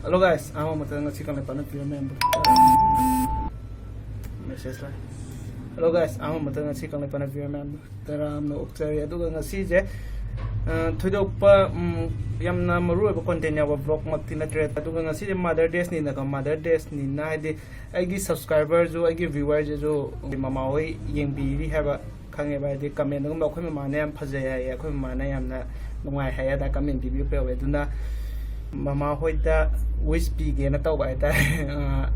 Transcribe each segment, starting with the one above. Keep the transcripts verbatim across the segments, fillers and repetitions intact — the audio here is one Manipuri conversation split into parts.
Hello guys, ꯑꯍꯥꯟꯕ ꯃꯇꯝꯗ ꯉꯁꯤ ꯀꯪꯂꯩꯄꯥꯛꯅ ꯄꯤꯕ ꯃꯌꯥꯝꯗꯣ ꯃꯦꯁꯦꯖ ꯂꯥꯛꯑꯦ꯫ Hello guys, ꯑꯍꯥꯟꯕ ꯃꯇꯝꯗ ꯉꯁꯤ ꯀꯪꯂꯩꯄꯥꯛꯅ ꯄꯤꯕ ꯃꯌꯥꯝꯗꯣ ꯇꯔꯥꯝꯅ ꯑꯣꯛꯆꯔꯤ꯫ ꯑꯗꯨꯒ ꯉꯁꯤꯁꯦ ꯑ, ꯊꯣꯏꯗꯣꯛꯄ ꯎꯝ, ꯌꯥꯝꯅ ꯃꯔꯨ ꯑꯣꯏꯕ ꯀꯣꯟꯇꯦꯟ ꯌꯥꯎꯕ ꯕ꯭ꯂꯣꯒꯃꯛꯇꯤ ꯅꯠꯇ꯭ꯔꯦ꯫ ꯑꯗꯨꯒ ꯉꯁꯤꯁꯦ ꯃꯥꯗꯔ ꯗꯦꯁꯅꯤꯅꯀꯣ, ꯃꯥꯗꯔ ꯗꯦꯁꯅꯤꯅ ꯍꯥꯏꯗꯤ ꯑꯩꯒꯤ ꯁꯕꯁꯀ꯭ꯔꯥꯏꯕꯔꯁꯨ ꯑꯩꯒꯤ ꯚ꯭ꯌꯨꯋꯔꯁꯤꯁꯨ ꯃꯃꯥ ꯍꯣꯏ ꯌꯦꯡꯕꯤꯔꯤ ꯍꯥꯏꯕ ꯈꯪꯉꯦꯕ꯫ ꯍꯥꯏꯗꯤ ꯀꯃꯦꯟꯗꯒꯨꯝꯕ "ꯑꯩꯈꯣꯏ ꯃꯃꯥꯅ ꯌꯥꯝ ꯐꯖꯩ" ꯍꯥꯏꯌꯦ, "ꯑꯩꯈꯣꯏ ꯃꯃꯥꯅ ꯌꯥꯝꯅ ꯅꯨꯡꯉꯥꯏ" ꯍꯥꯏꯌꯦ ꯑꯗ ꯀꯃꯦꯟ ꯄꯤꯕꯤꯔꯛꯄ ꯌꯥꯎꯋꯦ꯫ ꯑꯗꯨꯅ ꯃꯃꯥ ꯍꯣꯏꯗ ꯋꯤꯁ ꯄꯤꯒꯦꯅ ꯇꯧꯕ ꯍꯥꯏꯇꯥꯔꯦ꯫ ꯑ,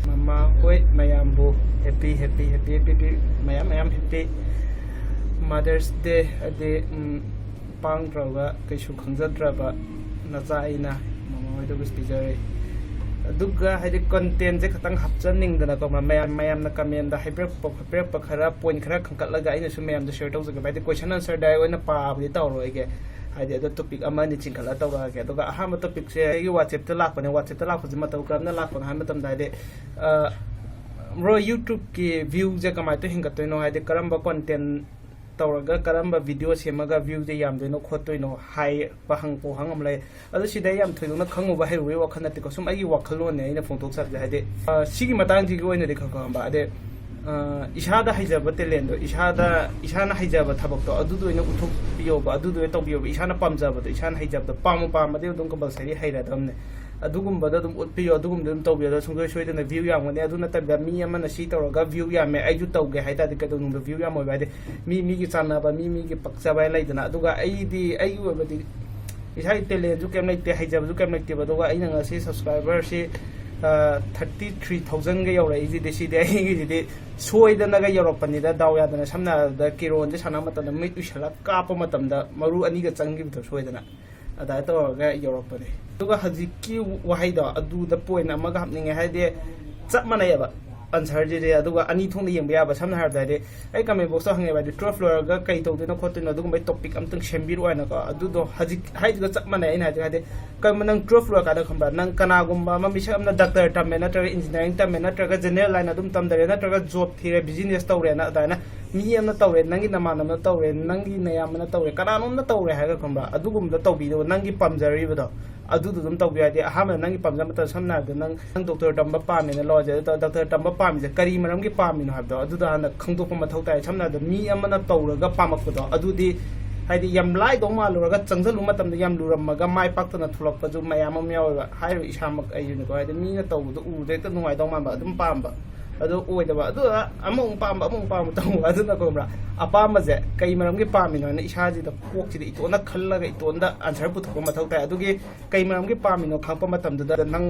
ꯃꯃꯥ ꯍꯣꯏ ꯃꯌꯥꯝꯕꯨ ꯍꯦꯄꯤ ꯍꯦꯄꯤ ꯍꯦꯄꯤ ꯍꯦꯄꯤ ꯃꯌꯥꯝ ꯃꯌꯥꯝ ꯍꯦꯄꯤ ꯃꯥꯗꯔꯁ ꯗꯦ꯫ ꯍꯥꯏꯗꯤ ꯎꯝ, ꯄꯥꯡꯗ꯭ꯔꯕ, ꯀꯩꯁꯨ ꯈꯪꯖꯗ꯭ꯔꯕ ꯅꯆꯥ ꯑꯩꯅ ꯃꯃꯥ ꯍꯣꯏꯗ ꯋꯤꯁ ꯄꯤꯖꯔꯤ꯫ ꯑꯗꯨꯒ ꯍꯥꯏꯗꯤ ꯀꯣꯟꯇꯦꯟꯁꯦ ꯈꯇꯪ ꯍꯥꯞꯆꯟꯅꯤꯡꯗꯅꯀꯣ, ꯃ-, ꯃꯌꯥꯝ, ꯃꯌꯥꯝꯅ ꯀꯃꯦꯟꯗ ꯍꯥꯏꯕꯤꯔꯛꯄ ꯈꯣꯠꯄꯤꯔꯛꯄ ꯈꯔ, ꯄꯣꯏꯟ ꯈꯔ ꯈꯟꯒꯠꯂꯒ ꯑꯩꯅꯁꯨ ꯃꯌꯥꯝꯗ ꯁꯤꯌꯔ ꯇꯧꯖꯒꯦꯕ꯫ ꯍꯥꯏꯗꯤ ꯀꯣꯏꯁꯟ ꯑꯟꯁꯔ ꯗꯥꯏꯔꯦꯛ ꯑꯣꯏꯅ ꯄꯥꯕꯗꯤ ꯇꯧꯔꯣꯏꯒꯦ, ꯍꯥꯏꯗꯤ ꯑꯗꯣ ꯇꯣꯄꯤꯛ ꯑꯃ ꯑꯅꯤ ꯆꯤꯡꯈꯠꯂꯒ ꯇꯧꯔꯛꯑꯒꯦ꯫ ꯑꯗꯨꯒ ꯑꯍꯥꯟꯕ ꯇꯣꯄꯤꯛꯁꯦ ꯑꯩꯒꯤ ꯋꯥꯆꯦꯞꯇ ꯂꯥꯛꯄꯅꯦ꯫ ꯋꯥꯆꯦꯞꯇ ꯂꯥꯛꯄꯁꯦ ꯃꯇꯧ ꯀꯔꯝꯅ ꯂꯥꯛꯄꯅꯣ ꯍꯥꯏꯕ ꯃꯇꯝꯗ, ꯍꯥꯏꯗꯤ, ꯑ, ꯕ꯭ꯔꯣ, ꯌꯨꯇ꯭ꯌꯨꯕꯀꯤ ꯚ꯭ꯌꯨꯁꯦ ꯀꯃꯥꯏꯅ ꯇꯧꯔ ꯍꯦꯟꯒꯠꯇꯣꯏꯅꯣ? ꯍꯥꯏꯗꯤ ꯀꯔꯝꯕ ꯀꯣꯟꯇꯦꯟ ꯇꯧꯔꯒ, ꯀꯔꯝꯕ ꯚꯤꯗꯤꯑꯣ ꯁꯦꯝꯃꯒ ꯚ꯭ꯌꯨꯁꯦ ꯌꯥꯝꯗꯣꯏꯅꯣ ꯈꯣꯠꯇꯣꯏꯅꯣ ꯍꯥꯏꯕ ꯍꯪ-, ꯋꯥꯍꯪ ꯑꯃ ꯂꯩ꯫ ꯑꯗꯣ ꯁꯤꯗ ꯑꯩ ꯌꯥꯝ ꯊꯣꯏꯗꯣꯛꯅ ꯈꯪꯉꯨꯕ ꯍꯩꯔꯨꯕꯒꯤ ꯋꯥꯈꯜ ꯅꯠꯇꯦꯀꯣ, ꯁꯨꯝ ꯑꯩꯒꯤ ꯋꯥꯈꯜꯂꯣꯟꯅꯦ ꯑꯩꯅ ꯐꯣꯡꯗꯣꯛꯆꯕꯁꯦ꯫ ꯍꯥꯏꯗꯤ, ꯑ, ꯁꯤꯒꯤ ꯃꯇꯥꯡꯁꯤꯒꯤ ꯑꯣꯏꯅꯗꯤ ꯈꯪ-, ꯈꯪꯉꯝꯕ, ꯍꯥꯏꯗꯤ, ꯑ, ꯏꯁꯥꯗ ꯍꯩꯖꯕ ꯇꯦꯂꯦꯟꯗꯣ, ꯏꯁꯥꯗ, ꯏꯁꯥꯅ ꯍꯩꯖꯕ ꯊꯕꯛꯇꯣ ꯑꯗꯨꯗ ꯑꯣꯏꯅ ꯎꯠꯊꯣꯛꯄꯤꯌꯣꯕ, ꯑꯗꯨꯗ ꯑꯣꯏꯅ ꯇꯧꯕꯤꯌꯣꯕ꯫ ꯏꯁꯥꯅ ꯄꯥꯝꯖꯕꯗꯣ, ꯏꯁꯥꯅ ꯍꯩꯖꯕꯗꯣ, ꯄꯥꯝꯕꯨ ꯄꯥꯝꯃꯗꯤ ꯑꯗꯨꯝ ꯀꯝꯄꯜꯁꯔꯤ ꯍꯩꯔꯗꯕꯅꯦ꯫ ꯑꯗꯨꯒꯨꯝꯕꯗꯣ ꯑꯗꯨꯝ ꯎꯠꯄꯤꯌꯣ, ꯑꯗꯨꯒꯨꯝꯕꯗꯣ ꯑꯗꯨꯝ ꯇꯧꯕꯤꯌꯣ, ꯑꯗꯣ ꯁꯨꯡꯁꯣꯏ ꯁꯣꯏꯗꯅ ꯚ꯭ꯌꯨ ꯌꯥꯝꯒꯅꯤ꯫ ꯑꯗꯨ ꯅꯠꯇꯕꯤꯗ ꯃꯤ ꯑꯃꯅ ꯁꯤ ꯇꯧꯔꯒ ꯚ꯭ꯌꯨ ꯌꯥꯝꯃꯦ, ꯑꯩꯁꯨ ꯇꯧꯒꯦ ꯍꯥꯏ ꯇꯥꯔꯗꯤ ꯀꯩꯗꯧꯅꯨꯡꯗ ꯚ꯭ꯌꯨ ꯌꯥꯝꯃꯣꯏꯕ? ꯍꯥꯏꯗꯤ ꯃꯤ ꯃꯤꯒꯤ ꯆꯥꯟꯅꯕ, ꯃꯤ ꯃꯤꯒꯤ ꯄꯛꯆꯕ ꯍꯥꯏꯅ ꯂꯩꯗꯅ꯫ ꯑꯗꯨꯒ ꯑꯩꯗꯤ, ꯑꯩꯒꯤ ꯑꯣꯏꯕꯗꯤ ꯏꯁꯥꯒꯤ ꯇꯦꯂꯦꯟꯁꯨ ꯀꯩꯝ ꯂꯩꯇꯦ, ꯍꯩꯖꯕꯁꯨ ꯀꯩꯝ ꯂꯩꯇꯦꯕ꯫ ꯑꯗꯨꯒ ꯑꯩꯅ ꯉꯁꯤ ꯁꯕꯁꯀ꯭ꯔꯥꯏꯕꯔꯁꯤ, ꯑ, ꯊꯥꯔꯇꯤ ꯊ꯭ꯔꯤ ꯊꯥꯎꯖꯟꯒ ꯌꯧꯔꯛꯏꯁꯤꯗꯤ, ꯁꯤꯗꯤ ꯑꯩꯒꯤꯁꯤꯗꯤ ꯁꯣꯏꯗꯅꯒ ꯌꯧꯔꯛꯄꯅꯤꯗ, ꯗꯥꯎ ꯌꯥꯗꯅ꯫ ꯁꯝꯅ ꯍꯥꯏꯔꯕꯗ ꯀꯦꯔꯣꯟꯁꯦ ꯁꯥꯟꯅꯕ ꯃꯇꯝꯗ ꯃꯤꯠ ꯎꯏꯁꯜꯂꯒ ꯀꯥꯞꯄ ꯃꯇꯝꯗ ꯃꯔꯨ ꯑꯅꯤꯒ ꯆꯪꯈꯤꯕꯗꯣ ꯁꯣꯏꯗꯅ꯫ ꯑꯗꯨꯃꯥꯏꯅ ꯇꯧꯔꯒ ꯌꯧꯔꯛꯄꯅꯦ꯫ ꯑꯗꯨꯒ ꯍꯧꯖꯤꯛꯀꯤ ꯋꯥꯍꯩꯗꯣ ꯑꯗꯨꯗ ꯄꯣꯏꯟ ꯑꯃꯒ ꯍꯥꯞꯅꯤꯡꯉꯦ, ꯍꯥꯏꯗꯤ ꯆꯞ ꯃꯥꯟꯅꯩꯌꯦꯕ ꯑꯟꯁꯔꯁꯤꯗꯤ꯫ ꯑꯗꯨꯒ ꯑꯅꯤ ꯊꯣꯛꯅ ꯌꯦꯡꯕ ꯌꯥꯕ, ꯁꯝꯅ ꯍꯥꯏꯔꯕꯗ, ꯍꯥꯏꯗꯤ ꯑꯩ ꯀꯃꯦꯟ ꯕꯣꯛꯁꯇ ꯍꯪꯉꯦꯕ, ꯍꯥꯏꯗꯤ ꯇꯨꯋꯦꯜꯐ ꯂꯣꯏꯔꯒ ꯀꯩ ꯇꯧꯗꯣꯏꯅꯣ ꯈꯣꯠꯇꯣꯏꯅꯣ, ꯑꯗꯨꯒꯨꯝꯕꯒꯤ ꯇꯣꯄꯤꯛ ꯑꯝꯇꯪ ꯁꯦꯝꯕꯤꯔꯛꯑꯣ ꯍꯥꯏꯅꯀꯣ꯫ ꯑꯗꯨꯗꯣ ꯍꯧꯖꯤꯛ ꯍꯥꯏꯗꯨꯒ ꯆꯞ ꯃꯥꯟꯅꯩ꯫ ꯑꯩꯅ ꯍꯥꯏꯗꯤ, ꯍꯥꯏꯗꯤ ꯀꯩꯒꯨꯝꯕ ꯅꯪ ꯇꯨꯋꯦꯜꯐ ꯂꯣꯏꯔꯀꯥꯟꯗ, ꯈꯪꯕ꯭ꯔꯥ, ꯅꯪ ꯀꯅꯥꯒꯨꯝꯕ ꯑꯃ, ꯃꯤꯁꯛ ꯑꯃꯅ ꯗꯥꯛꯇꯔ ꯇꯝꯃꯦ ꯅꯠꯇ꯭ꯔꯒ ꯏꯟꯖꯤꯅꯤꯌꯥꯔꯤꯡ ꯇꯝꯃꯦ ꯅꯠꯇ꯭ꯔꯒ ꯖꯦꯅꯦꯔꯦꯜ ꯂꯥꯏꯟ ꯑꯗꯨꯝ ꯇꯝꯊꯔꯦ ꯅꯠꯇ꯭ꯔꯒ ꯖꯣꯕ ꯊꯤꯔꯦ, ꯕꯤꯖꯤꯅꯦꯁ ꯇꯧꯔꯦꯅ, ꯑꯗꯨꯃꯥꯏꯅ ꯃꯤ ꯑꯃꯅ ꯇꯧꯔꯦ, ꯅꯪꯒꯤ ꯅꯃꯥꯟꯅꯕꯅ ꯇꯧꯔꯦ, ꯅꯪꯒꯤ ꯅꯌꯥꯝꯕꯅ ꯇꯧꯔꯦ, ꯀꯅꯥꯅꯣꯝꯅ ꯇꯧꯔꯦ ꯍꯥꯏꯔꯒ, ꯈꯪꯕ꯭ꯔꯥ, ꯑꯗꯨꯒꯨꯝꯕꯗ ꯇꯧꯕꯤꯗꯕ, ꯅꯪꯒꯤ ꯄꯥꯝꯖꯔꯤꯕꯗꯣ ꯑꯗꯨꯗꯣ ꯑꯗꯨꯝ ꯇꯧꯕ ꯌꯥꯏ꯫ ꯍꯥꯏꯗꯤ ꯑꯍꯥꯟꯕꯗ ꯅꯪꯒꯤ ꯄꯥꯝꯖꯕ ꯃꯇꯝ, ꯁꯝꯅ ꯍꯥꯏꯔꯕꯗ ꯅꯪ, ꯅꯪ ꯗꯣꯛꯇꯔ ꯇꯝꯕ ꯄꯥꯝꯃꯦꯅ ꯂꯧꯔꯁꯦ꯫ ꯑꯗꯣ ꯗꯣꯛꯇꯔ ꯇꯝꯕ ꯄꯥꯝꯃꯤꯁꯦ ꯀꯔꯤ ꯃꯔꯝꯒꯤ ꯄꯥꯝꯃꯤꯅꯣ ꯍꯥꯏꯕꯗꯣ ꯑꯗꯨꯗꯣ ꯍꯥꯟꯅ ꯈꯪꯗꯣꯛꯄ ꯃꯊꯧ ꯇꯥꯏ꯫ ꯁꯝꯅ ꯍꯥꯏꯔꯕꯗ ꯃꯤ ꯑꯃꯅ ꯇꯧꯔꯒ ꯄꯥꯝꯃꯛꯄꯗꯣ ꯑꯗꯨꯗꯤ ꯍꯥꯏꯗꯤ ꯌꯥꯝ ꯂꯥꯏꯗꯧ ꯃꯥꯜꯂꯨꯔꯒ ꯆꯪꯁꯤꯜꯂꯨꯕ ꯃꯇꯝꯗ ꯌꯥꯝ ꯂꯨꯔꯝꯃꯒ ꯃꯥꯏ ꯄꯥꯛꯇꯅ ꯊꯣꯛꯂꯛꯄꯁꯨ ꯃꯌꯥꯝ ꯑꯃ ꯌꯥꯎꯋꯦꯕ꯫ ꯍꯥꯏꯔꯤꯕ ꯏꯁꯥꯃꯛ ꯑꯩꯁꯨꯅꯤꯀꯣ, ꯍꯥꯏꯗꯤ ꯃꯤꯅ ꯇꯧꯕꯗꯣ ꯎꯕꯗ ꯍꯦꯛꯇ ꯅꯨꯡꯉꯥꯏꯗꯧ ꯃꯥꯟꯕ, ꯑꯗꯨꯝ ꯄꯥꯝꯕ꯫ ꯑꯗꯨ ꯑꯣꯏꯗꯕ, ꯑꯗꯨ ꯑꯃꯃꯨꯛ ꯄꯥꯝꯕ, ꯑꯃꯃꯨꯛ ꯄꯥꯝꯕ ꯇꯧꯕ꯫ ꯑꯗꯨꯅ ꯈꯪꯕ꯭ꯔꯥ, ꯑꯄꯥꯝꯕꯁꯦ ꯀꯩ ꯃꯔꯝꯒꯤ ꯄꯥꯝꯃꯤꯅꯣ ꯍꯥꯏꯅ ꯏꯁꯥꯁꯤꯗ, ꯀꯣꯛꯁꯤꯗ ꯏꯇꯣꯟꯗ ꯈꯜꯂꯒ ꯏꯇꯣꯟꯗ ꯑꯟꯁꯔ ꯄꯨꯊꯣꯛꯄ ꯃꯊꯧ ꯇꯥꯏ꯫ ꯑꯗꯨꯒꯤ ꯀꯩ ꯃꯔꯝꯒꯤ ꯄꯥꯝꯃꯤꯅꯣ ꯈꯪꯉꯛꯄ ꯃꯇꯝꯗꯨꯗ ꯅꯪ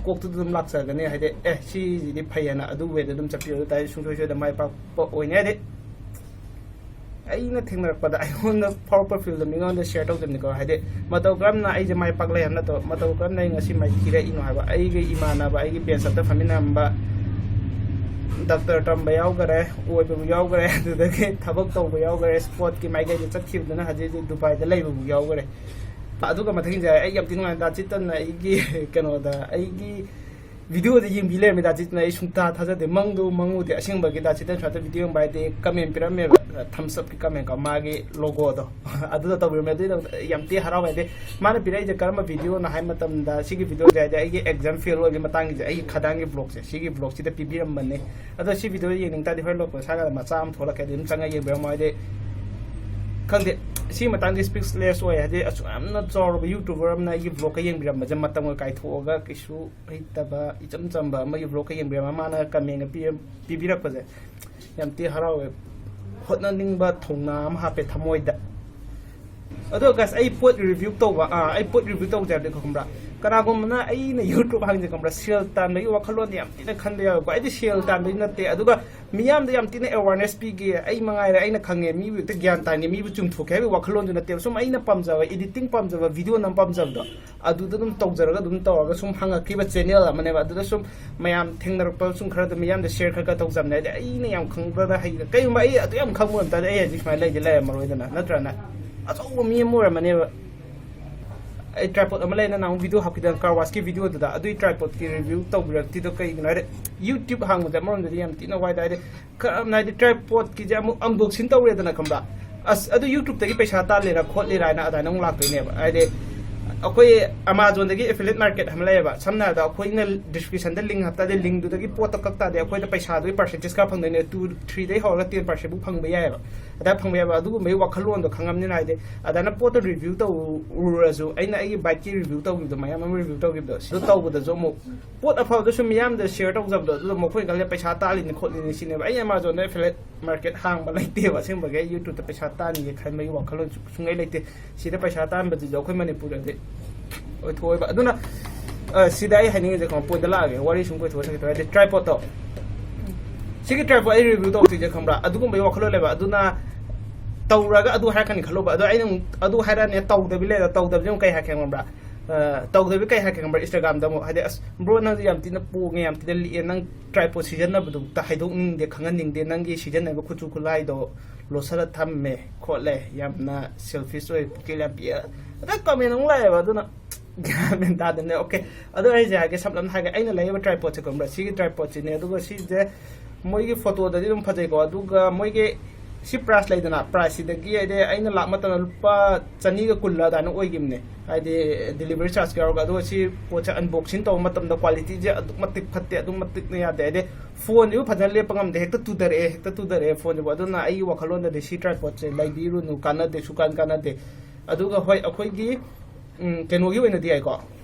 ꯀꯣꯛꯇꯨꯗ ꯑꯗꯨꯝ ꯂꯥꯛꯆꯒꯅꯤ꯫ ꯍꯥꯏꯗꯤ ꯑꯦ, ꯁꯤꯁꯤꯗꯤ ꯐꯩ ꯍꯥꯏꯅ, ꯑꯗꯨ ꯋꯦꯗ ꯑꯗꯨꯝ ꯆꯠꯄꯤꯌꯨ꯫ ꯑꯗꯨ ꯇꯥꯔꯗꯤ ꯁꯨꯡꯁꯣꯏ ꯁꯣꯏꯗꯅ ꯃꯥꯏ ꯄꯥꯛꯄ ꯑꯣꯏꯅꯤ꯫ ꯍꯥꯏꯗꯤ ꯑꯩꯅ ꯊꯦꯡꯅꯔꯛꯄꯗ ꯑꯩꯉꯣꯟꯗ ꯐꯥꯎꯔꯛꯄ ꯐꯤꯜꯗꯣ ꯃꯤꯉꯣꯟꯗ ꯁꯤꯌꯔ ꯇꯧꯗꯕꯅꯤꯀꯣ꯫ ꯍꯥꯏꯗꯤ ꯃꯇꯧ ꯀꯔꯝꯅ ꯑꯩꯁꯦ ꯃꯥꯏ ꯄꯥꯛꯂꯦ ꯍꯥꯏꯕ ꯅꯠꯇꯕ, ꯃꯇꯧ ꯀꯔꯝꯅ ꯑꯩ ꯉꯁꯤ ꯃꯥꯏꯊꯤꯔꯛꯏꯅꯣ ꯍꯥꯏꯕ꯫ ꯑꯩꯒꯤ ꯏꯃꯥꯟꯅꯕ, ꯑꯩꯒꯤ ꯕꯦꯟꯁ ꯑꯞꯇ ꯐꯝꯃꯤꯟꯅꯔꯝꯕ ꯗꯥꯛꯇꯔ ꯇꯝꯕ ꯌꯥꯎꯈꯔꯦ, ꯑꯣꯏꯕꯕꯨ ꯌꯥꯎꯈꯔꯦ, ꯑꯗꯨꯗꯒꯤ ꯊꯕꯛ ꯇꯧꯕ ꯌꯥꯎꯈꯔꯦ, ꯁ꯭ꯄꯣꯔꯠꯀꯤ ꯃꯥꯏꯀꯩꯗ ꯆꯠꯈꯤꯕꯗꯨꯅ ꯍꯧꯖꯤꯛ ꯍꯧꯖꯤꯛ ꯗꯨꯕꯥꯏꯗ ꯂꯩꯕꯕꯨ ꯌꯥꯎꯈꯔꯦ꯫ ꯑꯗꯨꯒ ꯃꯊꯪꯁꯦ ꯑꯩ ꯌꯥꯝ ꯊꯤ ꯅꯨꯡꯉꯥꯏ, ꯗꯥ ꯆꯦꯇꯟꯅ ꯑꯩꯒꯤ ꯀꯩꯅꯣꯗ, ꯑꯩꯒꯤ ꯚꯤꯗꯤꯑꯣꯗ ꯌꯦꯡꯕꯤ ꯂꯩꯔꯝꯃꯦ꯫ ꯗꯥ ꯆꯦꯇꯟꯅ ꯑꯩ ꯁꯨꯡꯊꯥ ꯊꯥꯖꯗꯦ, ꯃꯪꯗꯨ ꯃꯪꯉꯨꯗꯦ꯫ ꯑꯁꯦꯡꯕꯒꯤ ꯗꯥ ꯆꯦꯇꯟ ꯁꯨꯃꯥꯏꯅ ꯚꯤꯗꯤꯑꯣ ꯌꯦꯡꯕ ꯍꯥꯏꯗꯤ ꯀꯃꯦꯟ ꯄꯤꯔꯝꯃꯦꯕ, ꯊꯝꯁ ꯑꯞꯀꯤ ꯀꯃꯦꯟ ꯀꯣ, ꯃꯥꯒꯤ ꯂꯣꯒꯣꯗꯣ ꯑꯗꯨꯗ ꯇꯧꯕꯤꯔꯝꯃꯦ꯫ ꯑꯗꯨꯗ ꯌꯥꯝ ꯊꯤ ꯍꯔꯥꯎꯋꯦ꯫ ꯍꯥꯏꯗꯤ ꯃꯥꯅ ꯄꯤꯔꯛꯏꯁꯦ ꯀꯔꯝꯕ ꯚꯤꯗꯤꯑꯣꯅꯣ ꯍꯥꯏ ꯃꯇꯝꯗ, ꯁꯤꯒꯤ ꯚꯤꯗꯤꯑꯣꯁꯦ ꯍꯥꯏꯗꯤ ꯑꯩꯒꯤ ꯑꯦꯛꯖꯥꯝ ꯐꯦꯜ ꯑꯣꯏꯕꯒꯤ ꯃꯇꯥꯡꯒꯤꯁꯦ, ꯑꯩꯒꯤ ꯈꯗꯥꯡꯒꯤ ꯕ꯭ꯂꯣꯛꯁꯦ, ꯁꯤꯒꯤ ꯕ꯭ꯂꯣꯛꯁꯤꯗ ꯄꯤꯕꯤꯔꯝꯕꯅꯦ꯫ ꯑꯗꯣ ꯁꯤ ꯚꯤꯗꯤꯑꯣ ꯌꯦꯡꯅꯤꯡ ꯇꯥꯔꯗꯤ ꯍꯣꯔꯦꯟ ꯂꯣꯛꯄ ꯁꯥꯒꯗ ꯃꯆꯥ ꯑꯃ ꯊꯣꯛꯂꯛꯀꯦ, ꯑꯗꯨ ꯑꯗꯨꯝ ꯆꯪꯉ ꯌꯦꯡꯕꯤꯔꯝꯃꯣ꯫ ꯍꯥꯏꯗꯤ ꯈꯪꯗꯦ, ꯁꯤ ꯃꯇꯥꯡꯗꯤ ꯁ꯭ꯄꯤꯆꯂꯦꯁ ꯑꯣꯏ꯫ ꯍꯥꯏꯗꯤ ꯑꯁꯨꯛ ꯌꯥꯝꯅ ꯆꯥꯎꯔꯕ ꯌꯨꯇ꯭ꯌꯨꯕꯔ ꯑꯃꯅ ꯑꯩꯒꯤ ꯕ꯭ꯂꯣꯛꯀ ꯌꯦꯡꯕꯤꯔꯝꯕꯁꯦ, ꯃꯇꯝꯒ ꯀꯥꯏꯊꯣꯛꯑꯒ ꯀꯩꯁꯨ ꯍꯩꯇꯕ ꯏꯆꯝ ꯆꯝꯕ ꯑꯃꯒꯤ ꯕ꯭ꯂꯣꯛꯀ ꯌꯦꯡꯕꯤꯔꯝꯃ ꯃꯥꯅ ꯀꯃꯦꯟꯒ ꯄꯤ-, ꯄꯤꯕꯤꯔꯛꯄꯁꯦ ꯌꯥꯝ ꯊꯤ ꯍꯔꯥꯎꯋꯦ꯫ ꯍꯣꯠꯅꯅꯤꯡꯕ ꯊꯧꯅꯥ ꯑꯃ ꯍꯥꯞꯄꯦ ꯊꯃꯣꯏꯗ꯫ ꯑꯗꯣ ꯒꯥꯏꯁ, ꯑꯩ ꯄꯣꯠ ꯔꯤꯚ꯭ꯌꯨ ꯇꯧꯕ, ꯑꯥ, ꯑꯩ ꯄꯣꯠ ꯔꯤꯚ꯭ꯌꯨ ꯇꯧꯖꯦ ꯍꯥꯏꯕꯗꯤ ꯈꯪꯕ꯭ꯔꯥ, ꯀꯅꯥꯒꯨꯝꯕꯅ ꯑꯩꯅ ꯌꯨꯇ꯭ꯌꯨꯕ ꯍꯥꯡꯁꯦ ꯈꯪꯕ꯭ꯔꯥ, ꯁꯦꯜ ꯇꯥꯟꯕꯒꯤ ꯋꯥꯈꯜꯂꯣꯟꯗꯤ ꯌꯥꯝ ꯊꯤꯅ ꯈꯟꯕ ꯌꯥꯎꯋꯦꯀꯣ꯫ ꯑꯩꯗꯤ ꯁꯦꯜ ꯇꯥꯟꯕꯒꯤ ꯅꯠꯇꯦ, ꯑꯗꯨꯒ ꯃꯤꯌꯥꯝꯗ ꯌꯥꯝ ꯊꯤꯅ ꯑꯦꯋꯥꯔꯅꯦꯁ ꯄꯤꯒꯦ, ꯑꯩ ꯃꯉꯥꯏꯔꯦ ꯑꯩꯅ ꯈꯪꯉꯦ, ꯃꯤꯕꯨ ꯍꯦꯛꯇ ꯒ꯭ꯌꯥꯟ ꯇꯥꯟꯒꯦ, ꯃꯤꯕꯨ ꯆꯨꯝꯊꯣꯛꯀꯦ ꯍꯥꯏꯕꯒꯤ ꯋꯥꯈꯜꯂꯣꯟꯗꯨ ꯅꯠꯇꯦꯕ꯫ ꯁꯨꯝ ꯑꯩꯅ ꯄꯥꯝꯖꯕ, ꯏꯗꯤꯇꯤꯡ ꯄꯥꯝꯖꯕ, ꯚꯤꯗꯤꯑꯣ ꯅꯝ ꯄꯥꯝꯖꯕꯗꯣ, ꯑꯗꯨꯗ ꯑꯗꯨꯝ ꯇꯧꯖꯔꯒ ꯑꯗꯨꯝ ꯇꯧꯔꯒ ꯁꯨꯝ ꯍꯪꯉꯛꯈꯤꯕ ꯆꯦꯅꯦꯜ ꯑꯃꯅꯦꯕ꯫ ꯑꯗꯨꯗ ꯁꯨꯝ ꯃꯌꯥꯝ ꯊꯦꯡꯅꯔꯛꯄ ꯁꯨꯝ ꯈꯔꯗ ꯃꯤꯌꯥꯝꯗ ꯁꯤꯌꯔ ꯈꯔ ꯈꯔ ꯇꯧꯖꯕꯅꯦ꯫ ꯍꯥꯏꯗꯤ ꯑꯩꯅ ꯌꯥꯝ ꯈꯪꯕꯗ ꯍꯩ-, ꯀꯩꯒꯨꯝꯕ ꯑꯩ ꯑꯗꯨ ꯌꯥꯝ ꯈꯪꯕ ꯑꯣꯏꯔꯝ ꯇꯥꯔꯗꯤ ꯑꯩ ꯍꯧꯖꯤꯛ ꯁꯨꯃꯥꯏꯅ ꯂꯩꯗꯤ ꯂꯩꯔꯝꯃꯔꯣꯏꯗꯅ, ꯅꯠꯇ꯭ꯔꯅ? ꯑꯆꯧꯕ ꯃꯤ ꯑꯃ ꯑꯣꯏꯔꯝꯃꯅꯦꯕ꯫ ꯑꯩ ꯇ꯭ꯔꯥꯏꯄꯣꯠ ꯑꯃ ꯂꯩꯅ ꯅꯍꯥꯟ ꯚꯤꯗꯤꯑꯣ ꯍꯥꯞꯈꯤꯗꯅ, ꯀꯥꯔ ꯋꯥꯁꯀꯤ ꯚꯤꯗꯤꯑꯣꯗꯨꯗ, ꯑꯗꯨꯏ ꯇ꯭ꯔꯥꯏꯄꯣꯠꯀꯤ ꯔꯤꯚ꯭ꯌꯨ ꯇꯧꯕꯤꯔꯛꯇꯤꯗꯣ ꯀꯩꯒꯤꯅꯣ ꯍꯥꯏꯗꯤ, ꯌꯨꯇ꯭ꯌꯨꯕ ꯍꯥꯡꯕꯁꯦ ꯑꯃꯔꯣꯝꯗꯗꯤ ꯌꯥꯝ ꯊꯤꯅ ꯋꯥꯏꯗ꯫ ꯍꯥꯏꯗꯤ ꯀꯔꯝꯅ ꯍꯥꯏꯗꯤ ꯇ꯭ꯔꯥꯏꯄꯣꯠꯀꯤꯁꯦ ꯑꯃꯨꯛ ꯑꯟꯕꯣꯛꯁꯤꯡ ꯇꯧꯔꯦꯗꯅ, ꯈꯪꯕ꯭ꯔꯥ? ꯑꯁ, ꯑꯗꯨ ꯌꯨꯇ꯭ꯌꯨꯕꯇꯒꯤ ꯄꯩꯁꯥ ꯇꯥꯜꯂꯤꯔꯥ ꯈꯣꯠꯂꯤꯔꯥ ꯍꯥꯏꯅ ꯑꯗꯨꯃꯥꯏꯅ ꯑꯃꯨꯛ ꯂꯥꯛꯇꯣꯏꯅꯦꯕ꯫ ꯍꯥꯏꯗꯤ ꯑꯩꯈꯣꯏ ꯑꯦꯃꯥꯖꯣꯟꯗꯒꯤ ꯑꯦꯐꯤꯂꯦꯠ ꯃꯥꯔꯀꯦꯠ ꯑꯃ ꯂꯩꯌꯦꯕ꯫ ꯁꯝꯅ ꯍꯥꯏꯔꯕꯗ ꯑꯩꯈꯣꯏꯅ ꯗꯤꯁꯀ꯭ꯔꯤꯞꯁꯟꯗ ꯂꯤꯡ ꯍꯥꯞꯇꯥꯔꯗꯤ, ꯂꯤꯡꯗꯨꯗꯒꯤ ꯄꯣꯠꯇꯣ ꯀꯛ ꯇꯥꯔꯗꯤ ꯑꯩꯈꯣꯏꯗ ꯄꯩꯁꯥꯗꯨꯒꯤ ꯄꯥꯔꯁꯦꯟꯇꯦꯖ ꯈꯔ ꯐꯪꯗꯣꯏꯅꯦ꯫ ꯇꯨ ꯊ꯭ꯔꯤꯗꯩ ꯍꯧꯔꯒ ꯇꯦꯟ ꯄꯥꯔꯁꯦꯟꯠ ꯐꯥꯎ ꯐꯪꯕ ꯌꯥꯏꯑꯕ꯫ ꯑꯗꯥ ꯐꯪꯕ ꯌꯥꯏꯕ꯫ ꯑꯗꯨꯒꯨꯝꯕꯒꯤ ꯋꯥꯈꯜꯂꯣꯟꯗꯣ ꯈꯪꯉꯕꯅꯤꯅ, ꯍꯥꯏꯗꯤ ꯑꯗꯥꯅ ꯄꯣꯠꯇꯣ ꯔꯤꯚ꯭ꯌꯨ ꯇꯧꯔꯨꯔꯁꯨ, ꯑꯩꯅ ꯑꯩꯒꯤ ꯕꯥꯏꯛꯀꯤ ꯔꯤꯚ꯭ꯌꯨ ꯇꯧꯈꯤꯕꯗꯣ, ꯃꯌꯥꯝ ꯑꯃ ꯔꯤꯚ꯭ꯌꯨ ꯇꯧꯈꯤꯕꯗꯣ, ꯁꯤꯗ ꯇꯧꯕꯗꯁꯨ ꯑꯃꯨꯛ ꯄꯣꯠ ꯑꯐꯕꯗꯨꯁꯨ ꯃꯤꯌꯥꯝꯗ ꯁꯤꯌꯔ ꯇꯧꯖꯕꯗꯣ, ꯑꯗꯨꯗ ꯃꯈꯣꯏꯅ ꯈꯜꯂꯦ ꯄꯩꯁꯥ ꯇꯥꯜꯂꯤꯅꯤ ꯈꯣꯠꯂꯤꯅꯤ ꯁꯤꯅꯦꯕ꯫ ꯑꯩ ꯑꯦꯃꯥꯖꯣꯟꯗ ꯑꯦꯐꯤꯂꯦꯠ ꯃꯥꯔꯀꯦꯠ ꯍꯥꯡꯕ ꯂꯩꯇꯦꯕ꯫ ꯑꯁꯦꯡꯕꯒꯤ ꯑꯩ ꯌꯨꯇ꯭ꯌꯨꯕꯇ ꯄꯩꯁꯥ ꯇꯥꯟꯒꯦ ꯈꯟꯕꯒꯤ ꯋꯥꯈꯜꯂꯣꯟ ꯁꯨ-, ꯁꯨꯡꯂꯩ ꯂꯩꯇꯦ꯫ ꯁꯤꯗ ꯄꯩꯁꯥ ꯇꯥꯟꯕꯗꯨꯁꯨ ꯑꯩꯈꯣꯏ ꯃꯅꯤꯄꯨꯔꯗꯗꯤ ꯑꯣꯏꯊꯣꯛꯑꯣꯏꯕ꯫ ꯑꯗꯨꯅ, ꯑ, ꯁꯤꯗ ꯑꯩ ꯍꯥꯏꯅꯤꯡꯉꯤꯁꯦ, ꯈꯪꯕ꯭ꯔꯥ, ꯄꯣꯏꯟꯠꯇ ꯂꯥꯛꯑꯒꯦ, ꯋꯥꯔꯤ ꯁꯨꯝ ꯀꯣꯏꯊꯣꯛꯑ ꯆꯠꯈꯤꯗꯣꯔꯦ꯫ ꯍꯥꯏꯗꯤ ꯇ꯭ꯔꯥꯏꯄꯣꯠꯇꯣ, ꯁꯤꯒꯤ ꯇ꯭ꯔꯥꯏꯄꯣꯠ ꯑꯩ ꯔꯤꯚ꯭ꯌꯨ ꯇꯧꯔꯛꯇꯣꯏꯁꯦ, ꯈꯪꯕ꯭ꯔꯥ, ꯑꯗꯨꯒꯨꯝꯕꯒꯤ ꯋꯥꯈꯜꯂꯣꯟ ꯂꯩꯕ꯫ ꯑꯗꯨꯅ ꯇꯧꯔꯒ ꯑꯗꯨ ꯍꯥꯏꯔꯛꯀꯅꯤ ꯈꯜꯂꯨꯕ꯫ ꯑꯗꯣ ꯑꯩꯅ ꯑꯃꯨꯛ ꯑꯗꯨ ꯍꯥꯏꯔꯛꯑꯅꯤ, ꯇꯧꯗꯕꯤ ꯂꯩꯔ, ꯇꯧꯗꯕꯁꯦ ꯑꯃꯨꯛ ꯀꯩ ꯍꯥꯏꯔꯛꯀꯦ, ꯈꯪꯕ꯭ꯔꯥ? ꯑ, ꯇꯧꯗꯕꯤ ꯀꯩ ꯍꯥꯏꯔꯛꯀꯦ, ꯈꯪꯕ꯭ꯔꯥ? ꯏꯟꯁꯇꯥꯒ꯭ꯔꯥꯝꯗ ꯑꯃꯨꯛ, ꯍꯥꯏꯗꯤ, "ꯑꯁ, ꯕ꯭ꯔꯣ, ꯅꯪꯁꯦ ꯌꯥꯝ ꯊꯤꯅ ꯄꯣꯡꯉꯦ, ꯌꯥꯝ ꯊꯤꯅ ꯂꯤꯛꯑꯦ, ꯅꯪ ꯇ꯭ꯔꯥꯏꯄꯣꯠ ꯁꯤꯖꯤꯟꯅꯕꯗꯨ ꯑꯝꯇ ꯍꯥꯏꯗꯣꯛꯅꯤꯡꯗꯦ, ꯈꯪꯍꯟꯅꯤꯡꯗꯦ, ꯅꯪꯒꯤ ꯁꯤꯖꯤꯟꯅꯕ ꯈꯨꯠꯁꯨ ꯈꯨꯠꯂꯥꯏꯗꯣ ꯂꯣꯠꯁꯤꯜꯂ ꯊꯝꯃꯦ ꯈꯣꯠꯂꯦ, ꯌꯥꯝꯅ ꯁꯦꯜꯐꯤꯁ ꯑꯣꯏ, ꯄꯨꯛꯆꯦꯜ ꯌꯥꯝ ꯄꯤꯛꯑꯦ", ꯑꯗ ꯀꯃꯦꯟ ꯑꯃꯨꯛ ꯂꯥꯛꯑꯦꯕ꯫ ꯑꯗꯨꯅ ꯒ꯭ꯌꯥꯟ ꯃꯦꯟ ꯇꯥꯗꯕꯅꯦ꯫ ꯑꯣꯀꯦ, ꯑꯗꯣ ꯑꯩꯁꯦ ꯍꯥꯏꯒꯦ, ꯁꯝꯂꯞꯅ ꯍꯥꯏꯒꯦ, ꯑꯩꯅ ꯂꯩꯔꯤꯕ ꯇ꯭ꯔꯥꯏꯄꯣꯠꯁꯦ, ꯈꯪꯕ꯭ꯔꯥ? ꯁꯤꯒꯤ ꯇ꯭ꯔꯥꯏꯄꯣꯠꯁꯤꯅꯦ꯫ ꯑꯗꯨꯒ ꯁꯤꯁꯦ ꯃꯣꯏꯒꯤ ꯐꯣꯇꯣꯗꯗꯤ ꯑꯗꯨꯝ ꯐꯖꯩꯀꯣ, ꯑꯗꯨꯒ ꯃꯣꯏꯒꯤ ꯁꯤ ꯄ꯭ꯔꯥꯏꯁ ꯂꯩꯗꯅ, ꯄ꯭ꯔꯥꯏꯁꯁꯤꯗꯒꯤ, ꯍꯥꯏꯗꯤ, ꯑꯩꯅ ꯂꯥꯛꯄ ꯃꯇꯝꯗ ꯂꯨꯄꯥ ꯆꯅꯤꯒ ꯀꯨꯟꯂ ꯑꯗꯨꯃꯥꯏꯅ ꯑꯣꯏꯈꯤꯕꯅꯦ, ꯍꯥꯏꯗꯤ, ꯗꯤꯂꯤꯚꯔꯤ ꯆꯥꯔꯖꯀ ꯌꯥꯎꯔꯒ꯫ ꯑꯗꯨꯒ ꯁꯤ ꯄꯣꯠꯁꯦ ꯑꯟꯕꯣꯛꯁꯤꯡ ꯇꯧꯕ ꯃꯇꯝꯗ ꯀ꯭ꯋꯥꯂꯤꯇꯤꯁꯦ ꯑꯗꯨꯛ ꯃꯇꯤꯛ ꯐꯠꯇꯦ, ꯑꯗꯨꯛ ꯃꯇꯤꯛꯅ ꯌꯥꯗꯦ, ꯍꯥꯏꯗꯤ, ꯐꯣꯟꯁꯤꯕꯨ ꯐꯖꯅ ꯂꯦꯞꯄ ꯉꯝꯗꯦ, ꯍꯦꯛꯇ ꯇꯨꯊꯔꯛꯑꯦ, ꯍꯦꯛꯇ ꯇꯨꯊꯔꯛꯑꯦ ꯐꯣꯟꯁꯤꯕꯨ꯫ ꯑꯗꯨꯅ ꯑꯩꯒꯤ ꯋꯥꯈꯜꯂꯣꯟꯗꯗꯤ ꯁꯤ ꯇ꯭ꯔꯥꯏꯄꯣꯠꯁꯦ ꯂꯩꯕꯤꯔꯨꯅꯨ, ꯀꯥꯟꯅꯗꯦ, ꯁꯨꯀꯥꯟ ꯀꯥꯟꯅꯗꯦ꯫ ꯑꯗꯨꯒ ꯍꯣꯏ, ꯑꯩꯈꯣꯏꯒꯤ, ꯎꯝ, ꯀꯩꯅꯣꯒꯤ ꯑꯣꯏꯅꯗꯤ ꯌꯥꯏꯀꯣ,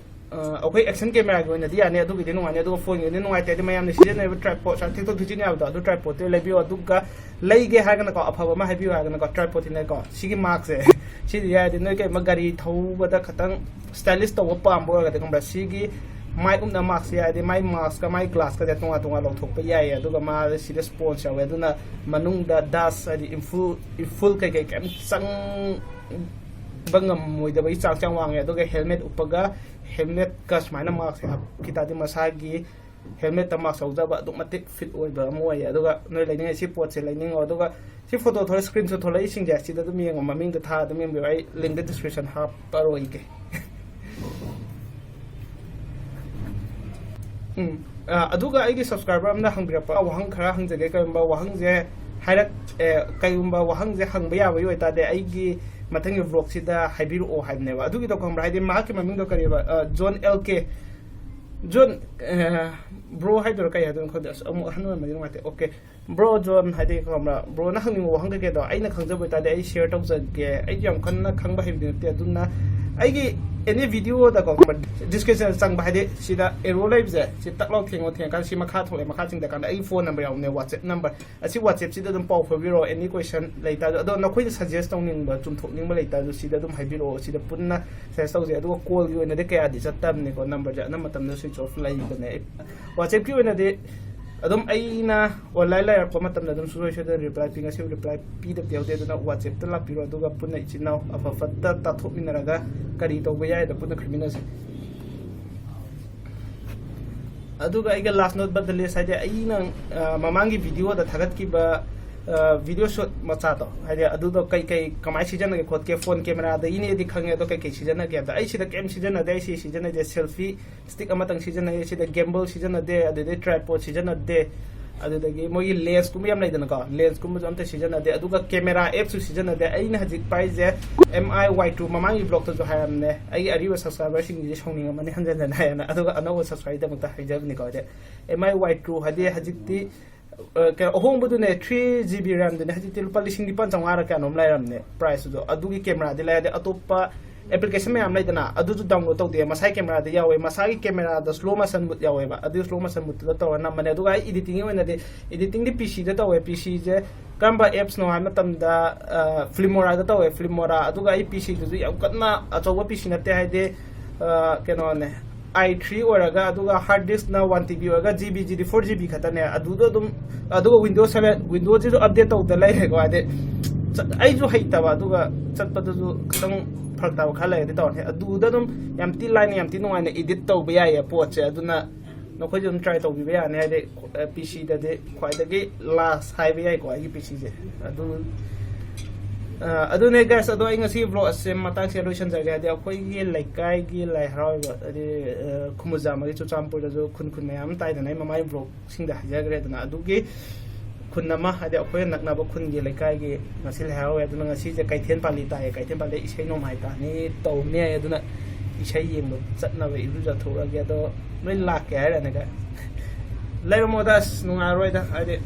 ꯑ, ꯑꯩꯈꯣꯏ ꯑꯦꯛꯁꯟ ꯀꯦꯃꯦꯔꯥꯒꯤ ꯑꯣꯏꯅꯗꯤ ꯌꯥꯅꯤ, ꯑꯗꯨꯒꯤꯗꯤ ꯅꯨꯡꯉꯥꯏꯅꯤ꯫ ꯑꯗꯨꯒ ꯐꯣꯟꯒꯤꯗꯤ ꯅꯨꯡꯉꯥꯏꯇꯦ, ꯍꯥꯏꯗꯤ ꯃꯌꯥꯝꯅ ꯁꯤꯖꯤꯟꯅꯔꯤꯕ ꯇ꯭ꯔꯥꯏꯄꯣꯠ, ꯁꯨꯃꯥꯏꯅ ꯊꯦꯛꯇꯣꯛ ꯊꯦꯛꯆꯤꯟ ꯌꯥꯕꯗꯣ, ꯑꯗꯨ ꯇ꯭ꯔꯥꯏꯄꯣꯠꯇꯨ ꯂꯩꯕꯤꯌꯣ꯫ ꯑꯗꯨꯒ ꯂꯩꯒꯦ ꯍꯥꯏꯔꯒꯅꯀꯣ, ꯑꯐꯕ ꯑꯃ ꯍꯥꯏꯕꯤꯌꯨ ꯍꯥꯏꯔꯒꯅꯀꯣ, ꯇ꯭ꯔꯥꯏꯄꯣꯠꯁꯤꯅꯀꯣ, ꯁꯤꯒꯤ ꯃꯥꯔꯛꯁꯦ, ꯁꯤꯗꯤ ꯌꯥꯏ꯫ ꯍꯥꯏꯗꯤ ꯅꯣꯏ ꯀꯩꯒꯨꯝꯕ ꯒꯥꯔꯤ ꯊꯧꯕꯗ ꯈꯇꯪ ꯁ꯭ꯇꯥꯏꯂꯤꯁ ꯇꯧꯕ ꯄꯥꯝꯕ ꯑꯣꯏꯔꯒꯗꯤ, ꯈꯪꯕ꯭ꯔꯥ, ꯁꯤꯒꯤ ꯃꯥꯏ ꯎꯞꯅ ꯃꯥꯔꯛꯁꯦ ꯌꯥꯏ, ꯍꯥꯏꯗꯤ ꯃꯥꯏ ꯃꯥꯔꯛꯁꯀ ꯃꯥꯏ ꯒ꯭ꯂꯥꯁꯀꯁꯦ ꯇꯣꯉꯥꯟ ꯇꯣꯉꯥꯟ ꯂꯧꯊꯣꯛꯄ ꯌꯥꯏꯌꯦ꯫ ꯑꯗꯨꯒ ꯃꯥ ꯁꯤꯗ ꯁ꯭ꯄꯣꯟꯖ ꯌꯥꯎꯋꯦ, ꯑꯗꯨꯅ ꯃꯅꯨꯡꯗ ꯗꯁ, ꯍꯥꯏꯗꯤ ꯏꯐꯨꯜ, ꯏꯐꯨꯜ ꯀꯩꯀꯩ ꯀꯩꯝ ꯆꯪꯕ ꯉꯝꯃꯣꯏꯗꯕꯒꯤ ꯆꯥꯡꯁꯦ ꯌꯥꯝ ꯋꯥꯡꯉꯦ꯫ ꯑꯗꯨꯒ ꯍꯦꯜꯃꯦꯠ ꯎꯞꯄꯒ ꯍꯦꯜꯃꯦꯠꯀ ꯁꯨꯃꯥꯏꯅ ꯃꯥꯔꯛꯁꯦ ꯍꯥꯞꯈꯤ ꯇꯥꯔꯗꯤ ꯃꯁꯥꯒꯤ ꯍꯦꯜꯃꯦꯠꯇ ꯃꯥꯔꯛꯁ ꯌꯥꯎꯖꯕ ꯑꯗꯨꯛ ꯃꯇꯤꯛ ꯐꯤꯠ ꯑꯣꯏꯕ ꯑꯃ ꯑꯣꯏꯌꯦ꯫ ꯑꯗꯨꯒ ꯅꯣꯏ ꯂꯩꯅꯤꯡꯉꯦ, ꯁꯤ ꯄꯣꯠꯁꯦ ꯂꯩꯅꯤꯡꯉꯣ꯫ ꯑꯗꯨꯒ ꯁꯤ ꯐꯣꯇꯣ ꯊꯣꯛꯂꯛ, ꯁ꯭ꯀ꯭ꯔꯤꯟ ꯁꯣꯠ ꯊꯣꯛꯂꯛꯏꯁꯤꯡꯁꯦ ꯁꯤꯗ ꯑꯗꯨꯝ ꯌꯦꯡꯉꯣ, ꯃꯃꯤꯡꯗꯣ ꯊꯥ ꯑꯗꯨꯝ ꯌꯦꯡꯕꯤꯌꯣ, ꯑꯩ ꯂꯤꯡꯗ ꯗꯤꯁꯀ꯭ꯔꯤꯞꯁꯟ ꯍꯥꯞꯄꯔꯣꯏꯒꯦ꯫ ꯎꯝ꯫ ꯑ, ꯑꯗꯨꯒ ꯑꯩꯒꯤ ꯁꯕꯁꯀ꯭ꯔꯥꯏꯕꯔ ꯑꯃꯅ ꯍꯪꯕꯤꯔꯛꯄ ꯋꯥꯍꯪ ꯈꯔ ꯍꯪꯖꯒꯦ꯫ ꯀꯔꯤꯒꯨꯝꯕ ꯋꯥꯍꯪꯁꯦ ꯍꯥꯏꯔꯛ-, ꯑꯦ, ꯀꯔꯤꯒꯨꯝꯕ ꯋꯥꯍꯪꯁꯦ ꯍꯪꯕ ꯌꯥꯕꯒꯤ ꯑꯣꯏꯇꯥꯔꯗꯤ, ꯑꯩꯒꯤ ꯃꯊꯪꯒꯤ ꯕ꯭ꯂꯣꯛꯁꯤꯗ ꯍꯥꯏꯕꯤꯔꯛꯑꯣ ꯍꯥꯏꯕꯅꯦꯕ꯫ ꯑꯗꯨꯒꯤꯗꯣ ꯈꯪꯕ꯭ꯔꯥ? ꯍꯥꯏꯗꯤ ꯃꯍꯥꯛꯀꯤ ꯃꯃꯤꯡꯗꯣ ꯀꯔꯤꯕ? ꯖꯣꯟ ꯑꯦꯜ ꯀꯦ, ꯖꯣꯟ, ꯕ꯭ꯔꯣ ꯍꯥꯏꯗꯣꯏꯔꯥ ꯀꯩ ꯍꯥꯏꯗꯣꯏꯅꯣ ꯈꯪꯗꯦ꯫ ꯑꯁ, ꯑꯃꯨꯛ ꯑꯍꯟ ꯑꯣꯏꯔꯝꯃꯗꯤ ꯅꯨꯡꯉꯥꯏꯇꯦ꯫ ꯑꯣꯀꯦ, ꯕ꯭ꯔꯣ ꯖꯣꯟ, ꯍꯥꯏꯗꯤ ꯈꯪꯕ꯭ꯔꯥ, ꯕ꯭ꯔꯣꯅ ꯍꯪꯅꯤꯡꯕ ꯋꯥꯍꯪ ꯀꯩꯀꯩꯗꯣ ꯑꯩꯅ ꯈꯪꯖꯕ ꯑꯣꯏꯇꯥꯔꯗꯤ ꯑꯩ ꯁꯤꯌꯔ ꯇꯧꯖꯒꯦ꯫ ꯑꯩꯁꯨ ꯌꯥꯝ ꯀꯟꯅ ꯈꯪꯕ ꯍꯩꯕꯗꯤ ꯅꯠꯇꯦ, ꯑꯗꯨꯅ ꯑꯩꯒꯤ ꯑꯦꯅꯤ ꯚꯤꯗꯤꯑꯣꯗꯀꯣ, ꯗꯤꯁꯀ꯭ꯔꯤꯞꯁꯟꯗ ꯆꯪꯕ, ꯍꯥꯏꯗꯤ ꯁꯤꯗ ꯑꯦꯔꯣ ꯂꯩꯕꯁꯦ, ꯁꯤ ꯇꯛ ꯂꯥꯎ ꯊꯦꯡꯉꯣ, ꯊꯦꯡꯉꯀꯥꯟꯗ ꯁꯤ ꯃꯈꯥ ꯊꯣꯛꯂꯛꯑꯦ, ꯃꯈꯥ ꯆꯤꯡꯊꯔꯀꯥꯟꯗ ꯑꯩꯒꯤ ꯐꯣꯟ ꯅꯝꯕꯔ ꯌꯥꯎꯕꯅꯦ, ꯋꯥꯆꯦꯞ ꯅꯝꯕꯔ꯫ ꯑꯁꯤ ꯋꯥꯆꯦꯞꯁꯤꯗ ꯑꯗꯨꯝ ꯄꯥꯎ ꯐꯥꯎꯕꯤꯔꯛꯑꯣ, ꯑꯦꯅꯤ ꯀꯣꯏꯁꯟ ꯂꯩꯇꯥꯔꯁꯨ꯫ ꯑꯗꯣ ꯅꯈꯣꯏꯅ ꯁꯖꯦꯁ ꯇꯧꯅꯤꯡꯕ, ꯆꯨꯝꯊꯣꯛꯅꯤꯡꯕ ꯂꯩꯇꯥꯔꯁꯨ ꯁꯤꯗ ꯑꯗꯨꯝ ꯍꯥꯏꯕꯤꯔꯛꯑꯣ, ꯁꯤꯗ ꯄꯨꯟꯅ ꯁꯖꯦꯁ ꯇꯧꯖꯩ꯫ ꯑꯗꯨꯒ ꯀꯣꯜꯒꯤ ꯑꯣꯏꯅꯗꯤ ꯀꯌꯥꯗꯤ ꯆꯠꯇꯕꯅꯤꯀꯣ, ꯅꯝꯕꯔꯁꯦ ꯑꯅꯝꯕ ꯃꯇꯝꯗ ꯁ꯭ꯋꯤꯆ ꯑꯣꯐ ꯂꯩꯕꯅꯦ꯫ ꯋꯥꯆꯦꯞꯀꯤ ꯑꯣꯏꯅꯗꯤ ꯑꯗꯨꯝ ꯑꯩꯅ ꯑꯣꯟꯂꯥꯏꯟ ꯂꯩꯔꯛꯄ ꯃꯇꯝꯗ ꯑꯗꯨꯝ ꯁꯨꯡꯁꯣꯏ ꯁꯣꯏꯗꯅ ꯔꯤꯄ꯭ꯂꯥꯏ ꯄꯤ꯫ ꯉꯁꯤ ꯔꯤꯄ꯭ꯂꯥꯏ ꯄꯤꯗꯕꯗꯤ ꯌꯥꯎꯗꯦ, ꯑꯗꯨꯅ ꯋꯥꯆꯦꯞꯇ ꯂꯥꯛꯄꯤꯔꯣ, ꯑꯗꯨꯒ ꯄꯨꯟꯅ ꯏꯆꯤꯟ ꯏꯅꯥꯎ ꯑꯐ ꯐꯠꯇ ꯇꯥꯊꯣꯛꯃꯤꯟꯅꯔꯒ ꯀꯔꯤ ꯇꯧꯕ ꯌꯥꯏꯗ ꯄꯨꯟꯅ ꯈꯟꯃꯤꯟꯅꯁꯦ꯫ ꯑꯗꯨꯒ ꯑꯩꯒ last not but the least, ꯍꯥꯏꯗꯤ ꯑꯩꯅ, ꯑ, ꯃꯃꯥꯡꯒꯤ ꯚꯤꯗꯤꯑꯣꯗ ꯊꯥꯒꯠꯈꯤꯕ, ꯑ, ꯚꯤꯗꯤꯑꯣ ꯁꯣꯠ ꯃꯆꯥꯗꯣ, ꯍꯥꯏꯗꯤ ꯑꯗꯨꯗꯣ ꯀꯩ ꯀꯩ ꯀꯃꯥꯏꯅ ꯁꯤꯖꯤꯟꯅꯒꯦ ꯈꯣꯠꯀꯦ, ꯐꯣꯟ ꯀꯦꯃꯦꯔꯥꯗꯒꯤꯅꯦꯗꯤ ꯈꯪꯉꯦ, ꯑꯗꯣ ꯀꯩ ꯀꯩ ꯁꯤꯖꯤꯟꯅꯒꯦ ꯍꯥꯏꯕꯗ, ꯑꯩ ꯁꯤꯗ ꯀꯩꯝ ꯁꯤꯖꯤꯟꯅꯗꯦ, ꯑꯩ ꯁꯤ ꯁꯤꯖꯤꯟꯅꯩꯁꯦ ꯁꯦꯜꯐꯤ ꯁ꯭ꯇꯤꯛ ꯑꯃꯇꯪ ꯁꯤꯖꯤꯟꯅꯩ, ꯁꯤꯗ ꯒꯦꯝꯕꯜ ꯁꯤꯖꯤꯟꯅꯗꯦ, ꯑꯗꯨꯗꯩ ꯇ꯭ꯔꯥꯏꯄꯣꯠ ꯁꯤꯖꯤꯟꯅꯗꯦ, ꯑꯗꯨꯗꯒꯤ ꯃꯣꯏꯒꯤ ꯂꯦꯟꯁꯀꯨꯝꯕ ꯌꯥꯝ ꯂꯩꯗꯅꯀꯣ, ꯂꯦꯟꯁꯀꯨꯝꯕꯁꯨ ꯑꯝꯇ ꯁꯤꯖꯤꯟꯅꯗꯦ, ꯑꯗꯨꯒ ꯀꯦꯃꯦꯔꯥ ꯑꯦꯞꯁꯨ ꯁꯤꯖꯤꯟꯅꯗꯦ꯫ ꯑꯩꯅ ꯍꯧꯖꯤꯛ ꯄꯥꯏꯔꯤꯁꯦ ꯑꯦꯝ ꯑꯥꯏ ꯋꯥꯏ ꯇꯨ, ꯃꯃꯥꯡꯒꯤ ꯕ꯭ꯂꯣꯛꯇꯁꯨ ꯍꯥꯏꯔꯝꯅꯦ, ꯑꯩꯒꯤ ꯑꯔꯤꯕ ꯁꯕꯁꯀ꯭ꯔꯥꯏꯕꯔꯁꯤꯡꯁꯤꯗꯤ ꯁꯥꯎꯅꯤꯡꯉꯝꯃꯅꯤ ꯍꯟꯖꯟ ꯍꯟꯖꯟ ꯍꯥꯏꯅ, ꯑꯗꯨꯒ ꯑꯅꯧꯕ ꯁꯕꯁꯀ꯭ꯔꯥꯏꯕꯔꯗꯃꯛꯇ ꯍꯥꯏꯖꯕꯅꯤꯀꯣ꯫ ꯍꯥꯏꯗꯤ ꯑꯦꯝ ꯑꯥꯏ ꯋꯥꯏ ꯇꯨ ꯍꯥꯏꯗꯤ ꯍꯧꯖꯤꯛꯇꯤ ꯑ, ꯀꯩꯅꯣ, ꯑꯍꯣꯡꯕꯗꯨꯅꯦ, ꯊ꯭ꯔꯤ ꯖꯤ ꯕꯤ ꯔꯦꯝꯗꯨꯅꯦ, ꯍꯧꯖꯤꯛꯇꯤ ꯂꯨꯄꯥ ꯂꯤꯁꯤꯡ ꯅꯤꯄꯥꯟ ꯆꯥꯝꯃꯉꯥꯔ ꯀꯌꯥꯅꯣꯝ ꯂꯩꯔꯝꯅꯦ ꯄ꯭ꯔꯥꯏꯁꯇꯨꯁꯨ꯫ ꯑꯗꯨꯒꯤ ꯀꯦꯃꯦꯔꯥꯗꯤ ꯂꯩ, ꯍꯥꯏꯗꯤ ꯑꯇꯣꯞꯄ ꯑꯦꯄ꯭ꯂꯤꯀꯦꯁꯟ ꯃꯌꯥꯝ ꯂꯩꯗꯅ, ꯑꯗꯨꯁꯨ ꯗꯥꯎꯟꯂꯣꯗ ꯇꯧꯗꯦ, ꯃꯁꯥꯒꯤ ꯀꯦꯃꯦꯔꯥꯗ ꯌꯥꯎꯋꯦ, ꯃꯁꯥꯒꯤ ꯀꯦꯃꯦꯔꯥꯗ ꯁ꯭ꯂꯣ ꯃꯣꯁꯟ ꯃꯨꯠ ꯌꯥꯎꯋꯦꯕ, ꯑꯗꯨ ꯁ꯭ꯂꯣ ꯃꯣꯁꯟ ꯃꯨꯠꯇꯨꯗ ꯇꯧꯔ ꯅꯝꯕꯅꯦ꯫ ꯑꯗꯨꯒ ꯑꯩ ꯏꯗꯤꯇꯤꯡꯒꯤ ꯑꯣꯏꯅꯗꯤ, ꯏꯗꯤꯇꯤꯡꯗꯤ ꯄꯤ ꯁꯤꯗ ꯇꯧꯋꯦ꯫ ꯄꯤ ꯁꯤꯁꯦ ꯀꯔꯝꯕ ꯑꯦꯞꯁꯅꯣ ꯍꯥꯏꯕ ꯃꯇꯝꯗ, ꯑ, ꯐꯤꯜꯃꯣꯔꯥꯗ ꯇꯧꯋꯦ, ꯐꯤꯜꯃꯣꯔꯥ꯫ ꯑꯗꯨꯒ ꯑꯩ ꯄꯤ ꯁꯤꯗꯨꯁꯨ ꯌꯥꯝ ꯀꯟꯅ ꯑꯆꯧꯕ ꯄꯤ ꯁꯤ ꯅꯠꯇꯦ, ꯍꯥꯏꯗꯤ, ꯑ, ꯀꯩꯅꯣꯅꯦ, ꯑꯥꯏ ꯊ꯭ꯔꯤ ꯑꯣꯏꯔꯒ, ꯑꯗꯨꯒ ꯍꯥꯔꯗ ꯗꯤꯁꯛꯅ ꯋꯥꯟ ꯇꯤ ꯕꯤ ꯑꯣꯏꯔꯒ, ꯖꯤ ꯕꯤ ꯖꯤꯗꯤ ꯐꯣꯔ ꯖꯤ ꯕꯤ ꯈꯛꯇꯅꯦ꯫ ꯑꯗꯨꯗ ꯑꯗꯨꯝ, ꯑꯗꯨꯒ ꯋꯤꯟꯗꯣ ꯁꯚꯦꯟ, ꯋꯤꯟꯗꯣꯁꯤꯁꯨ ꯑꯞꯗꯦꯠ ꯇꯧꯗ ꯂꯩꯔꯦꯀꯣ꯫ ꯍꯥꯏꯗꯤ ꯆꯠ-, ꯑꯩꯁꯨ ꯍꯩꯇꯕ, ꯑꯗꯨꯒ ꯆꯠꯄꯗꯁꯨ ꯈꯤꯇꯪ ꯐꯔꯛ ꯇꯥꯕ ꯈꯔ ꯂꯩꯔꯗꯤ ꯇꯧꯔꯅꯤ꯫ ꯑꯗꯨꯗ ꯑꯗꯨꯝ ꯌꯥꯝ ꯊꯤ ꯂꯥꯏꯅ, ꯌꯥꯝ ꯊꯤ ꯅꯨꯡꯉꯥꯏꯅ ꯏꯗꯤꯠ ꯇꯧꯕ ꯌꯥꯏꯌꯦ ꯄꯣꯠꯁꯦ꯫ ꯑꯗꯨꯅ ꯅꯈꯣꯏꯁꯨ ꯑꯗꯨꯝ ꯇ꯭ꯔꯥꯏ ꯇꯧꯕꯤꯕ ꯌꯥꯅꯤ, ꯍꯥꯏꯗꯤ, ꯑ, ꯄꯤ ꯁꯤꯗꯗꯤ ꯈ꯭ꯋꯥꯏꯗꯒꯤ ꯂꯥꯁ ꯍꯥꯏꯕ ꯌꯥꯏꯀꯣ, ꯑꯩꯒꯤ ꯄꯤ ꯁꯤꯁꯦ꯫ ꯑꯗꯨ, ꯑ, ꯑꯗꯨꯅꯦ guys, ꯑꯗꯣ ꯑꯩ ꯉꯁꯤ vlog ꯑꯁꯦ ꯃꯇꯥꯡꯁꯤꯗ ꯂꯣꯏꯁꯤꯟꯖꯔꯒꯦ꯫ ꯍꯥꯏꯗꯤ ꯑꯩꯈꯣꯏꯒꯤ ꯂꯩꯀꯥꯏꯒꯤ ꯂꯥꯏ ꯍꯔꯥꯎꯕ, ꯍꯥꯏꯗꯤ, ꯑ, ꯈꯨꯃꯨꯖꯥꯃꯒꯤ ꯆꯨꯔꯆꯥꯟꯄꯨꯔꯗꯁꯨ ꯈꯨꯟ ꯈꯨꯟ ꯃꯌꯥꯝ ꯑꯃ ꯇꯥꯏꯗꯅ, ꯑꯩ ꯃꯃꯥꯡꯒꯤ vlogꯁꯤꯡꯗ ꯍꯥꯏꯖꯈ꯭ꯔꯦꯗꯅ꯫ ꯑꯗꯨꯒꯤ ꯈꯨꯟ ꯑꯃ, ꯍꯥꯏꯗꯤ ꯑꯩꯈꯣꯏꯒ ꯅꯛꯅꯕ ꯈꯨꯟꯒꯤ ꯂꯩꯀꯥꯏꯒꯤ ꯉꯁꯤ ꯂꯥꯏ ꯍꯔꯥꯎꯋꯦ꯫ ꯑꯗꯨꯅ ꯉꯁꯤꯁꯦ ꯀꯩꯊꯦꯜ ꯄꯥꯜꯂꯤ ꯇꯥꯏꯌꯦ, ꯀꯩꯊꯦꯜ ꯄꯥꯜꯂꯤ ꯏꯁꯩ ꯅꯣꯡꯃꯥꯏ ꯇꯥꯅꯤ ꯇꯧꯅꯤ ꯍꯥꯏ꯫ ꯑꯗꯨꯅ ꯏꯁꯩ ꯌꯦꯡꯕ ꯆꯠꯅꯕ ꯏꯔꯨꯖꯊꯣꯛꯑꯒꯦ꯫ ꯑꯗꯣ ꯅꯣꯏ ꯂꯥꯛꯀꯦ ꯍꯥꯏꯔꯅꯦ? ꯂꯩꯔꯝꯃꯣꯗ, ꯑꯁ ꯅꯨꯡꯉꯥꯏꯔꯣꯏꯗ꯫ ꯍꯥꯏꯗꯤ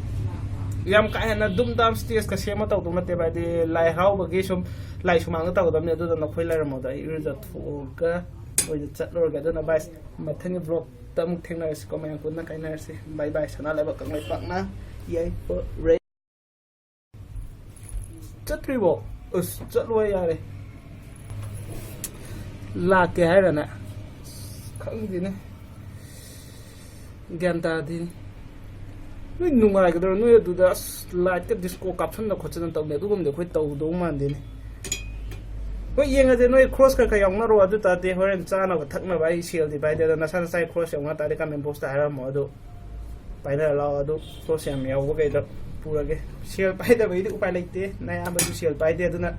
ꯌꯥꯝ ꯀꯥ ꯍꯦꯟꯅ ꯗꯨꯝ ꯗꯥꯝ ꯁ꯭ꯇꯦꯖꯀ ꯁꯦꯝꯃ ꯇꯧꯗꯧ ꯅꯠꯇꯦꯕ꯫ ꯍꯥꯏꯗꯤ ꯂꯥꯏ ꯍꯔꯥꯎꯕꯒꯤ ꯁꯨꯝ ꯂꯥꯏ ꯁꯨꯃꯥꯡꯗ ꯇꯧꯒꯗꯕꯅꯤ꯫ ꯑꯗꯨꯗ ꯅꯈꯣꯏ ꯂꯩꯔꯝꯃꯣꯗ, ꯑꯩ ꯏꯔꯨꯖꯊꯣꯛꯑꯒ ꯑꯣꯏꯅ ꯆꯠꯂꯨꯔꯒꯦ꯫ ꯑꯗꯨꯅ ꯚꯥꯏ, ꯃꯊꯪꯒꯤ ꯕ꯭ꯂꯣꯛꯇ ꯑꯃꯨꯛ ꯊꯦꯡꯅꯔꯁꯤꯀꯣ, ꯃꯌꯥꯝ ꯄꯨꯟꯅ ꯀꯥꯏꯅꯔꯁꯤ꯫ ꯕꯥꯏ ꯕꯥꯏ꯫ ꯁꯅꯥ ꯂꯩꯕꯥꯛ ꯀꯪꯂꯩꯄꯥꯛꯅ ꯌꯥꯏꯐꯔꯦ꯫ ꯆꯠꯇ꯭ꯔꯤꯕꯣ? ꯑꯁ, ꯆꯠꯂꯣ ꯌꯥꯔꯦ꯫ ꯂꯥꯛꯀꯦ ꯍꯥꯏꯔꯅꯦ? ꯑꯁ, ꯈꯪꯗꯦꯅꯦ, ꯒ꯭ꯌꯥꯟ ꯇꯥꯗꯦꯅꯦ꯫ ꯅꯣꯏ ꯅꯨꯡꯉꯥꯏꯒꯗ꯭ꯔꯣ? ꯅꯣꯏ ꯑꯗꯨꯗ ꯑꯁ ꯂꯥꯏꯠꯀ ꯗꯤꯁꯀꯣ ꯀꯥꯞꯁꯟꯗ ꯈꯣꯠꯆꯟꯗ ꯇꯧꯅꯤ, ꯑꯗꯨꯒꯨꯝꯕꯗꯤ ꯑꯩꯈꯣꯏ ꯇꯧꯗꯧ ꯃꯥꯟꯗꯦꯅꯦ꯫ ꯍꯣꯏ, ꯌꯦꯡꯉꯁꯦ꯫ ꯅꯣꯏ ꯈ꯭ꯔꯣꯁ ꯈꯔ ꯈꯔ ꯌꯥꯎꯅꯔꯣ꯫ ꯑꯗꯨ ꯇꯥꯔꯗꯤ ꯍꯣꯔꯦꯟ ꯆꯥꯅꯕ ꯊꯛꯅꯕ ꯑꯩ ꯁꯦꯜꯗꯤ ꯄꯥꯏꯗꯦ꯫ ꯑꯗꯣ ꯅꯁꯥ ꯅꯁꯥꯒꯤ ꯈ꯭ꯔꯣꯁ ꯌꯥꯎꯅ ꯇꯥꯔꯗꯤ ꯀꯃꯦꯟ ꯕꯣꯛꯁꯇ ꯍꯥꯏꯔꯝꯃꯣ꯫ ꯑꯗꯨ ꯄꯥꯏꯅꯔ ꯂꯥꯛꯑꯣ꯫ ꯑꯗꯨ ꯈ꯭ꯔꯣꯁ ꯌꯥꯝ ꯌꯥꯎꯕꯈꯩꯗꯣ ꯄꯨꯔꯒꯦ꯫ ꯁꯦꯜ ꯄꯥꯏꯗꯕꯒꯤꯗꯤ ꯎꯄꯥꯏ ꯂꯩꯇꯦ, ꯅꯌꯥꯝꯕꯁꯨ ꯁꯦꯜ ꯄꯥꯏꯗꯦ꯫ ꯑꯗꯨꯅ